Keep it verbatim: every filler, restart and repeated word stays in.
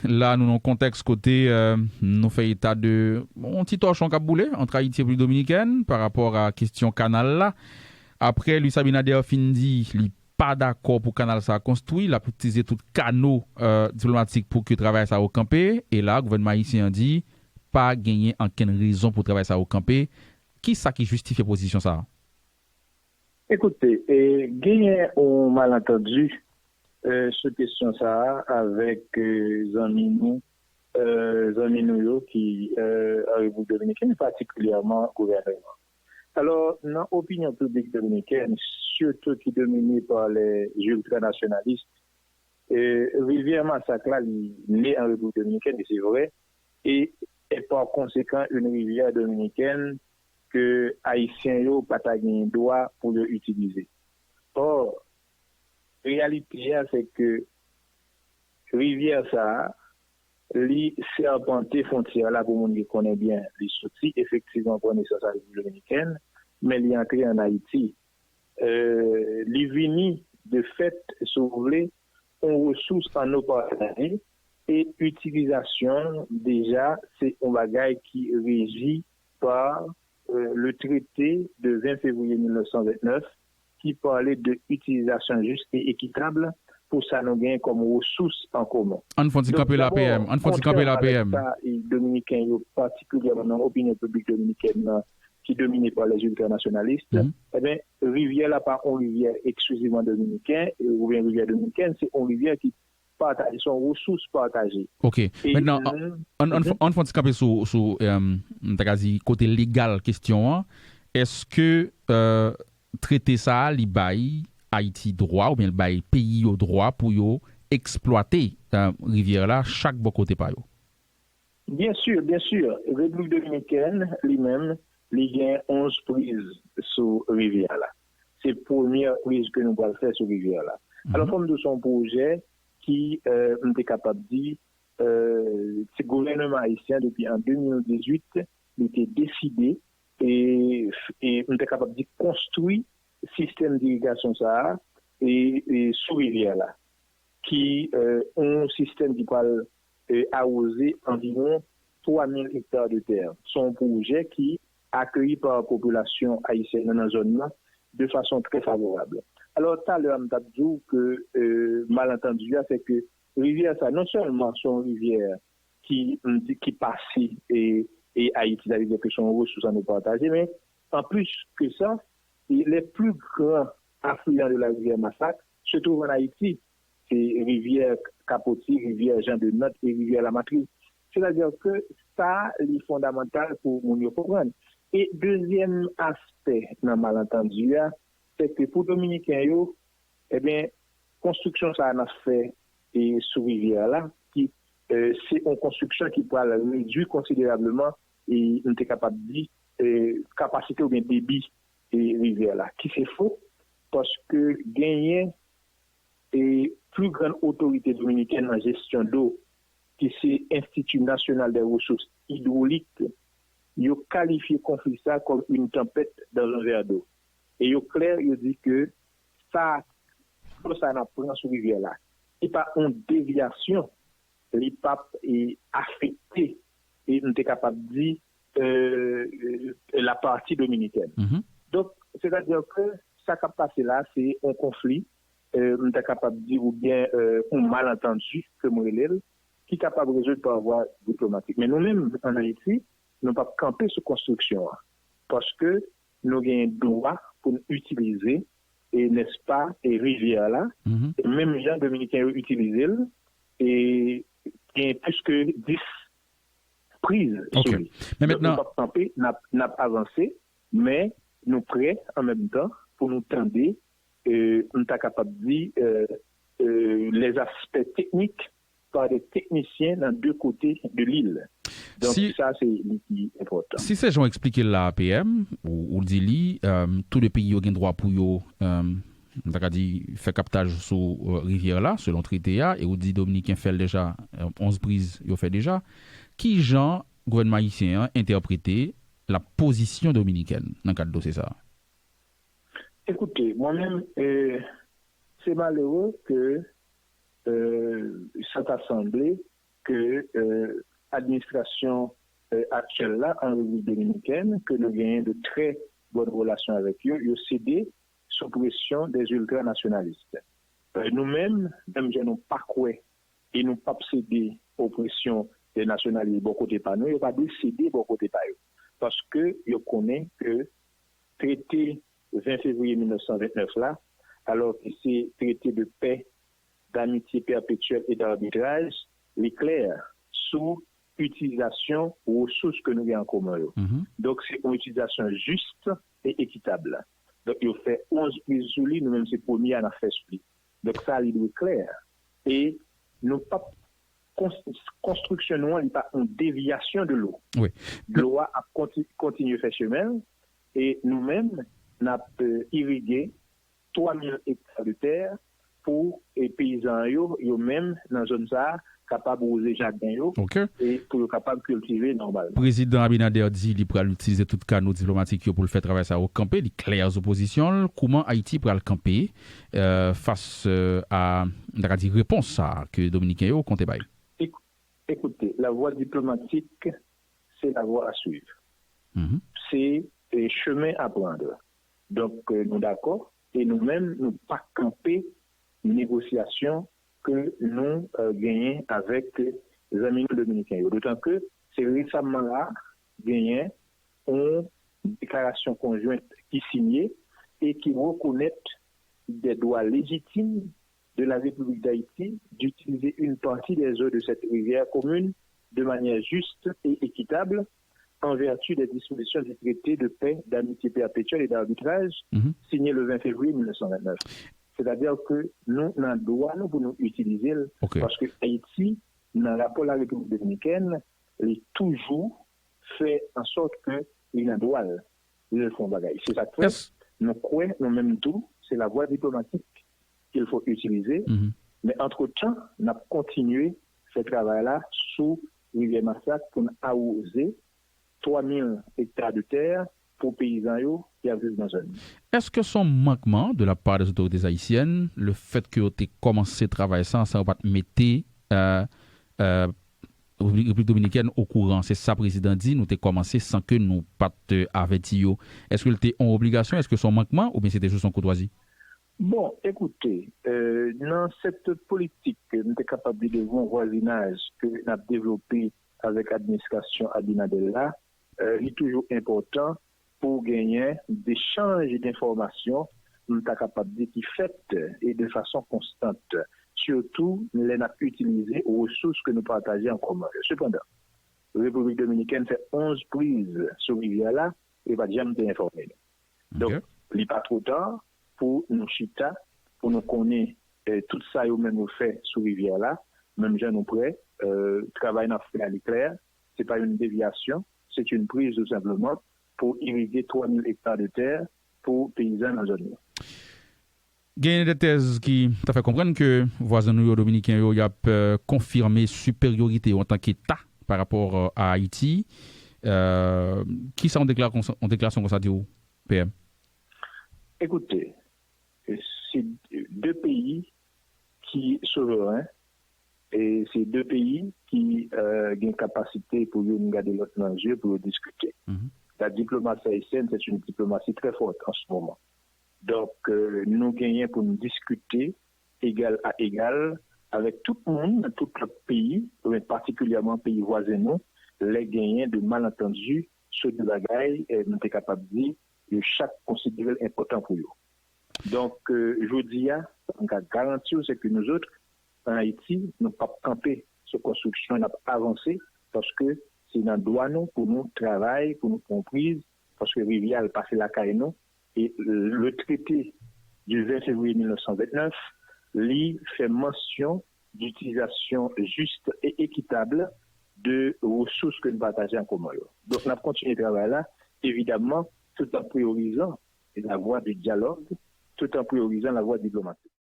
La, nou nan yon kontèks kote euh, nou fè eta de yon ti tòchon k ap boule ant Ayiti e Repiblik Dominikèn pa rapò a kesyon kanal la. Apre Luis Abinader fin di li pa dakò pou kanal sa a konstwi, l ap itilize tout kano euh, diplomatik pou ke travay sa yo kanpe. E la, gouvènman ayisyen an di pa genyen ankenn rezon pou travay sa yo kanpe. Ki sa ki jistifye pozisyon sa a? Ekoute, e, genyen yon malantandi e, sou kesyon sa a avèk e, zanmi nou e, zanmi nou yo ki e, an Repiblik Dominikèn, patikilyèman gouvènman. Alò, nan opinyon piblik dominikèn, sitou ki domine pa lè ziltranasyonalis, e, rivyè Masak la, li ne an Repiblik Dominikèn, e se vre, e est par conséquent une rivière dominicaine ke Ayisyen yo pa ta gen dwa pou yo itilize. Or, reyalite a se ke rivyè sa a, li sèpante fwontyè la pou moun ki konnen byen. Li soti efektivman pran nesans an Repiblik Dominikèn, men li antre ann Ayiti. Euh, li vini de fèt, si w vle, yon resous an nou pataje e itilizasyon l deja se yon bagay ki reji pa euh, le traité de vingt février mille neuf cent vingt-neuf qui parlait de utilisation juste et équitable pour sa nou gen kòm resous an komen. Ann fon ti kanpe la PM, ann fon ti kanpe la PM. Sa, e Dominiken yo, patikilyèman nan opinyon piblik dominikèn nan, ki domine pa lè ziltranasyonalis, mm -hmm. Ebyen, rivyè la pa yon rivyè eksklizivman dominiken, oubyen rivyè dominikèn, se yon rivyè ki pataje, se yon resous pataje. Ok. Mentnan, ann fon ti kanpe sou, sou um, m ta ka di kote legal kesyon an. Èske uh, trete sa a, li bay Ayiti dwa oubyen li bay peyi yo dwa pou yo eksplwate uh, rivyè la chak bò kote pa yo? Byen si, byen si. Repiblik Dominikèn, li menm, li gen onz priz sou rivyè la. Se premyè priz ke nou pral fè sou rivyè la. Alò, fò m di w se yon pwojè ki, euh, m te kapab di, euh, se gouvènman ayisyen depi an de mil dizuit, li te deside e, e m te kapab di konstwi sistèm dirigasyon sa a e, e sou rivyè la, ki euh, yon sistèm ki pral euh, awoze anviwon twa mil ekta de tè. Se yon pwojè ki akeyi pa popilasyon ayisyèn nan nan zòn nan de fason trè favorab. Alò, talè a m t ap di w ke euh, malantandi a, se ke rivyè sa, non sèlman se yon rivyè ki, m di, ki pase e, e Ayiti, sa vle di ke se yon resous an nou pataje, men an plis ke sa, e les plus grands affluents de la rivière Masak se trouve en Haïti. Se rivyè Kapoti, rivyè Jan de Nant e rivyè Lamatris. Sètadi ke sa, li fondamantal pou moun yo konprann. E dezyèm aspè nan malantandi a, se ke pou Dominiken yo, ebyen, konstriksyon sa a n ap fè e sou rivyè a la, ki euh, se yon konstriksyon ki pral redwi konsiderableman, e m te kapab di, euh, kapasite oubyen debi e rivyè la, ki se fo, paske genyen e pli grann otorite dominikèn an jesyon dlo, ki se Institut National des Ressources Hydrauliques, yo kalifye konfli sa kòm une tempête dans un verre d'eau. E yo klè, yo di ke sa, dlo sa n ap pran sou rivyè la, se pa yon devyasyon, li p ap e, afekte, e m te kapab di, euh, euh, la pati dominikèn. Mm -hmm. Donk, sètadi ke sa k ap pase la, se yon konfli, euh, m te kapab di, oubyen euh, yon malantandi, ke m rele l, ki kapab rezoud pa vwa diplomatik. Men nou menm, ann Ayiti, nou p ap kanpe sou konstriksyon an. Paske nou gen dwa pou n itilize, e nèspa, e rivyè la, mm -hmm. E menm jan Dominiken yo itilize l, e gen plis ke dis priz sou li. Men mentnan, nou p ap kanpe, n ap, n ap avanse, men nou prè an menm tan pou nou tande, euh, m ta kapab di, euh, euh, les aspects techniques par des techniciens dans deux côtés de l'île. Donk, si, sa, se li ki enpòtan. Si se jan w eksplike l la a, PM, ou, ou di li, euh, tou de peyi yo gen dwa pou yo, euh, m ta ka di, fè kaptaj sou euh, rivyè la, selon trete a, e ou di Dominiken fè l deja, euh, onz priz yo fè deja. Ki jan gouvènman ayisyen an entèprete la pozisyon dominikèn nan kad dosye sa a? Ekoute, mwen menm, euh, se malere ke euh, sa ta sanble ke euh, administrasyon euh, aktyèl la an Repiblik Dominikèn, ke nou genyen de trè bòn relasyon avèk yo, yo sede sou presyon des ultranationalistes. Euh, nou menm, menm jan nou pa kwè e nou p ap sede opresyon de nasyonalis bò kote pa nou, yo pa dwe sede bò kote pa yo. Paske yo konnen ke trete ven fevriye mil nèf san vennèf la, alò ke se trete de pè, d'amitye pèpetyèl e d'arbitraj, li klè sou itilizasyon resous ke nou gen an komen yo. Donk, se yon itilizasyon jis e ekitab. Donk, yo fè onz priz sou li, nou menm se premye a n ap fè sou li. Donk, sa, li dwe klè. E nou p ap konstriksyon nou an, li pa yon devyasyon de lo. Dlo a ap kontinye fè chemen l e nou menm, n ap irige twa mil ekta de tè pou peyizan yo, yo menm nan zòn sa a, kapab wouze jaden yo e pou yo kapab kiltive nòmalman. Prezidan Abinader di li pral itilize tout kanal diplomatik yo pou l fè travay sa yo kanpe. Li klè sou pozisyon l. Kouman Ayiti pral kanpe fas a, n ta ka di, repons sa a ke Dominiken yo konte bay? Ekoute, la voie diplomatique, c'est la voie à suivre. Se chemen a prendre. Donk, nou dakò e nou menm, nou pa kanpe negosyasyon ke nou genyen avèk zanmi nou dominiken yo. Dotan ke se resamman la genyen yon deklarasyon konjwent ki sinye e ki rekonèt des droits légitimes de la République d'Haïti d'utiliser une partie des eaux de cette rivière commune de manière juste et équitable en vertu des dispositions du traité de paix, d'amitié perpétuelle et d'arbitrage signé le vingt février mille neuf cent vingt-neuf. C'est-à-dire que nou nan dwa nou pou nou itilize l paske Ayiti, nan rapò la Repiblik Dominikèn, li toujou fè an sòt ke li nan dwa l lè l fè yon bagay. Se sa k fè nou kwè, nou menm tou, se la voie diplomatique qu'il faut utiliser. Men antretan, n ap kontinye fè travay la sou rivyè Masak pou n awoze twa mil ekta de tè pou peyizan yo ki ap viv nan zòn nan. Èske se yon mankman de la part des autorités haïtiennes, le fait que yo te kòmanse travay sa san yo pa t mete Repiblik Dominikèn okouran? Se sa prezidan di, nou te kòmanse san ke nou pa t avèti yo. Èske l te yon obligasyon? Èske se yon mankman oubyen se te jis yon koutwazi? Bon, ekoute, nan sèt politik, m te kapab di, de bon vwazinaj ke n ap devlope avèk administrasyon Abinader la, li toujou enpòtan pou genyen dechanj denfòmasyon, m ta kapab di, ki fèt e de fason konstant, sitou lè n ap itilize resous ke nou pataje an komen yo. Sepandan, Repiblik Dominikèn fè onz priz sou rivyè la e pa t janm te enfòme nou. Donk, li pa twò ta pou nou chita, pou nou konnen tout sa yo menm yo fè sou rivyè la, menm jan nou prè. Travay n ap fè a, li klè, se pa yon devyasyon, se yon priz tou senpleman pou irige twa mil ekta de tè pou peyizan nan zòn yo. Genyen de tèz ki ta fè konprann ke vwazen nou yo dominiken yo y ap konfime siperyorite yo antanke Eta pa rapò a Ayiti. Kisa yon deklarasyon konsa di w, P M? Ekoute, se de peyi ki souvren e se de peyi ki gen kapasite pou youn gade lòt nan zye pou yo diskite. La diplomatie haïtienne, c'est une diplomatie très forte en ce moment. Donk, nou genyen pou n diskite egal a egal avèk tout moun nan tout lòt peyi, men patikilyèman peyi vwazen nou, lè genyen de malantandi sou de bagay nou te kapab di yo chak konsidere l enpòtan pou yo. Donk, jodi a, sa m ka garanti w, se ke nouzòt, an Ayiti, nou p ap kanpe sou konstriksyon, n ap avanse, paske se nan dwa nou pou nou travay, pou nou pran priz, paske rivyè a l pase lakay nou, e le traité du vingt février mille neuf cent vingt-neuf, li fè mansyon d'utilisation juste et équitable de resous ke n pataje an komen yo. Donk, n ap kontinye travay la, evidamman, tout an priyorizan la vwa di dyalòg, tout an priyorizan la vwa diplomatik.